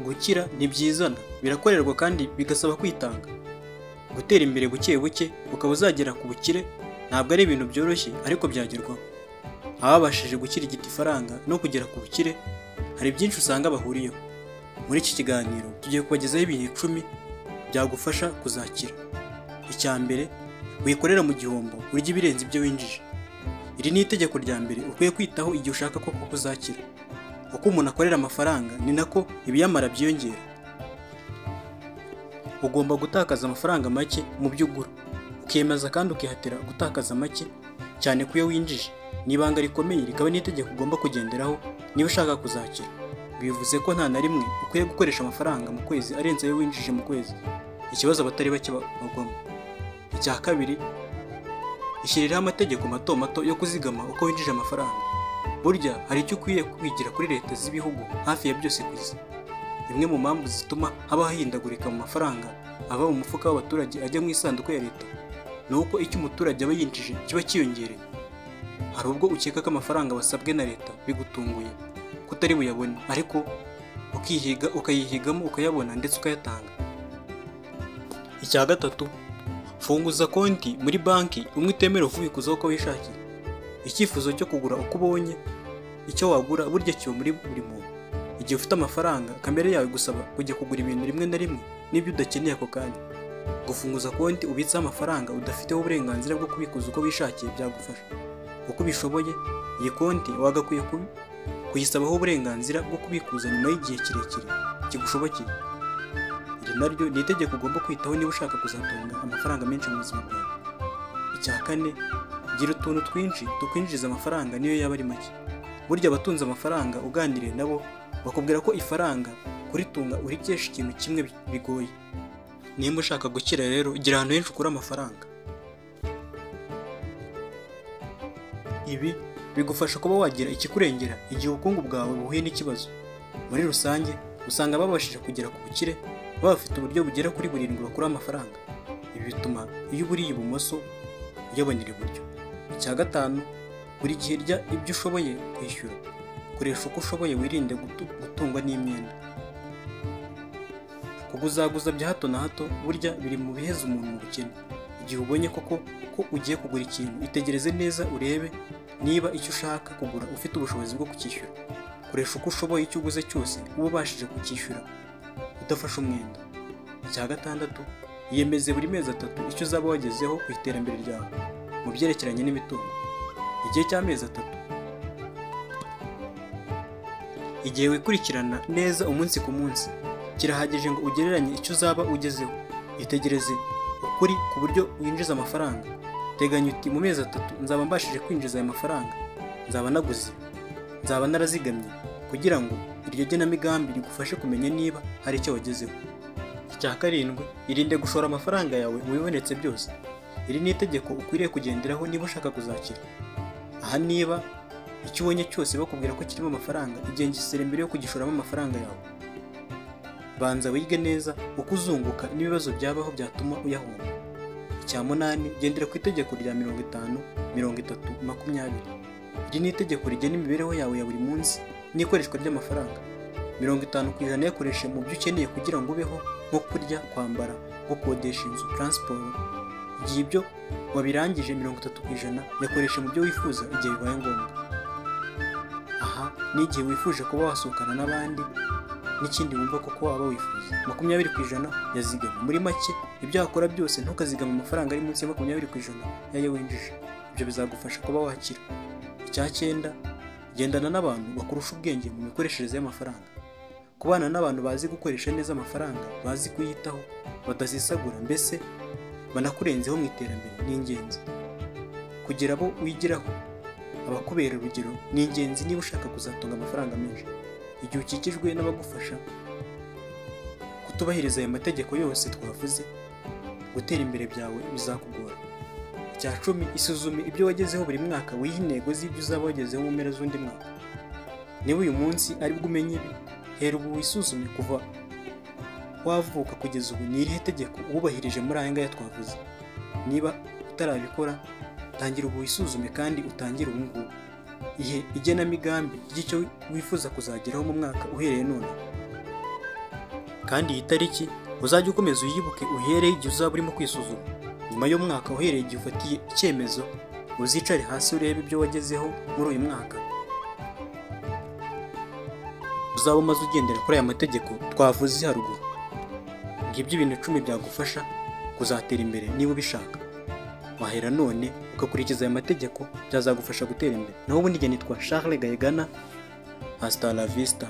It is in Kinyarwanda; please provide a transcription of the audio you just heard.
Gukira ntibyizana, birakorerwa kandi bigasaba kwitanga. Gutera imbere buke buke ukaba uzagera ku bukire ntabwo ari ibintu byoroshye ariko byagerwaho. Ababashije gukirigita ifaranga no kugera ku bukire hari byinshi usanga bahuriyeho. Muri iki kiganiro tugiye kubagezaho ibintu 10 byagufasha kuzakira. Icya mbere, wikorera mu gihombo urya ibirenze ibyo winjije. Iri ni itegeko rya mbere ukwiye kwitaho igihe ushaka koko kuzakira. Uko umuntu akorera amafaranga ni nako ibiyamara byiyongera. Ugomba gutakaza amafaranga make mu byo ugura, ukiyemeza kandi ukihatira gutakaza make cyane ku yo winjije. Ni ibanga rikomeye rikaba n'itegeko ugomba kugenderaho niba ushaka kuzakira. Bivuze ko nta na rimwe ukwiye gukoresha amafaranga mu kwezi arenze ayo winjije mu kwezi, ikibazo abatari bake bagwamo. Icya kabiri, ishyiriraho amategeko mato mato yo kuzigama uko winjije amafaranga. Burya hari icyo ukwiye kwigira kuri leta z'ibihugu hafi ya byose ku isi. Imwe mu mpamvu zituma habaho ihindagurika mu mafaranga ava mu mufuka w'abaturage ajya mu isanduku ya leta, ni uko icyo umuturage aba yinjije kiba cyiyongereye. Hari ubwo ukeka ko amafaranga wasabwe na leta bigutunguye kutari buyabone, ariko ukihiga ukayihigamo ukayabona ndetse ukayatanga. Icya gatatu, funguza konti muri banki umwe utemerewe kubikuzaho uko wishakiye. Icyifuzo cyo kugura uko ubonye icyo wagura burya kiba muri buri muntu. Igihe ufite amafaranga, kamere yawe igusaba kujya kugura ibintu rimwe na rimwe n'ibyo udakeneye ako kanya. Gufunguza konti ubitseho amafaranga udafiteho uburenganzira bwo kubikuza uko wishakiye byagufasha. Uko ubishoboye, iyi konti wagakwiye kuyisabaho uburenganzira bwo kubikuza nyuma y'igihe kirekire kigushobokeye. Iri naryo ni itegeko ugomba kwitaho niba ushaka kuzatunga amafaranga menshi mu buzima bwawe. Icya kane, gira utuntu twinshi tukwinjiriza amafaranga niyo yaba ari make. Burya abatunze amafaranga uganiriye nabo bakubwira ko ifaranga kuritunga urikesha ikintu kimwe bigoye. Nimba ushaka gukira rero, gira ahantu henshi ukura amafaranga. Ibi bigufasha kuba wagira ikikurengera igihe ubukungu bwawe buhuye n'ikibazo. Muri rusange usanga babashije kugera ku bukire baba bafite uburyo bugera kuri 7 bakura amafaranga. Ibi bituma iyo uburiye ibumoso uyabonera iburyo. Icya gatanu, buri gihe rya ibyo ushoboye kwishyura. Koresha uko ushoboye wirinde gutungwa n'imyenda. Kuguzaguza bya hato na hato burya biri mu biheza umuntu mu bukene. Igihe ubonye koko ko ugiye kugura ikintu, itegereze neza urebe niba icyo ushaka kugura ufite ubushobozi bwo kucyishyura. Koresha uko ushoboye icyo uguze cyose uba ubashije kucyishyura udafashe umwenda. Icya gatandatu, iyemeze buri mezi 3 icyo uzaba wagezeho ku iterambere ryawe mu byerekeranye n'imitungo. Igihe cy'amezi 3, igihe wikurikirana neza umunsi ku munsi kirahagije ngo ugereranye icyo uzaba ugezeho. Itegereze ukuri ku buryo winjiza amafaranga. Teganya uti mu mezi 3 nzaba mbashije kwinjiza aya mafaranga, nzaba naguze, nzaba narazigamye, kugira ngo iryo genamigambi rigufashe kumenya niba hari icyo wagezeho. Icya karindwi, irinde gushora amafaranga yawe mu bibonetse byose. Iri ni itegeko ukwiriye kugenderaho niba ushaka kuzakira. Aha niba icyo ubonye cyose bakubwira ko kirimo amafaranga, igengesere mbere yo kugishoramo amafaranga yawe. Banza wige neza uko uzunguka n'ibibazo byabaho byatuma uyahomba. Icya munani, gendera ku itegeko rya 50 30 20. Iri ni itegeko rigena imibereho yawe ya buri munsi n'ikoreshwa ry'amafaranga. 50% yakoreshe mu byo ukeneye kugira ngo ubeho, nko kurya, kwambara, gukodesha inzu, transport. Igihe ibyo wabirangije, 30% yakoreshe mu byo wifuza igihe bibaye ngombwa. Aha ni igihe wifuje kuba wasohokana n'abandi n'ikindi wumva koko waba wifuza. 20% yazigama. Muri make, ibyo wakora byose ntukazigame amafaranga ari munsi ya 20% y'ayo winjije. Ibyo bizagufasha kuba wakira. Icya cyenda, gendana n'abantu bakurusha ubwenge mu mikoreshereze y'amafaranga. Kubana n'abantu bazi gukoresha neza amafaranga, bazi kuyitaho, badasesagura, mbese banakurenzeho mu iterambere ni ingenzi. Kugira abo wigiraho abakubera urugero ni ingenzi niba ushaka kuzatunga amafaranga menshi. Igihe ukikijwe n'abagufasha kutubahiriza aya mategeko yose twavuze, gutera imbere byawe bizakugora. Icya 10, isuzume ibyo wagezeho buri mwaka, wihe intego z'ibyo uzaba wagezeho mu mpera z'undi mwaka. Niba uyu munsi aribwo umenye ibi, hera ubu wisuzume kuva wavuka kugeza ubu ni irihe tegeko wubahirije muri aya ngaya twavuze. Niba utarabikora, tangira ubu wisuzume kandi utangire ubu ngubu. Ihe igenamigambi ry'icyo wifuza kuzageraho mu mwaka uhereye none. Kandi iyi tariki uzajya ukomeza uyibuke uhereye igihe uzaba urimo kwisuzuma. Nyuma y'umwaka, uhereye igihe ufatiye icyemezo, uzicare hasi urebe ibyo wagezeho muri uyu mwaka uzaba umaze ugendera kuri aya mategeko twavuze haruguru. Ngibyo ibintu 10 byagufasha kuzatera imbere niba ubishaka. Wahera none ugakurikiza aya mategeko, byazagufasha gutera imbere. Naho ubundi njye nitwa Charles Gayigana, hasta la vista.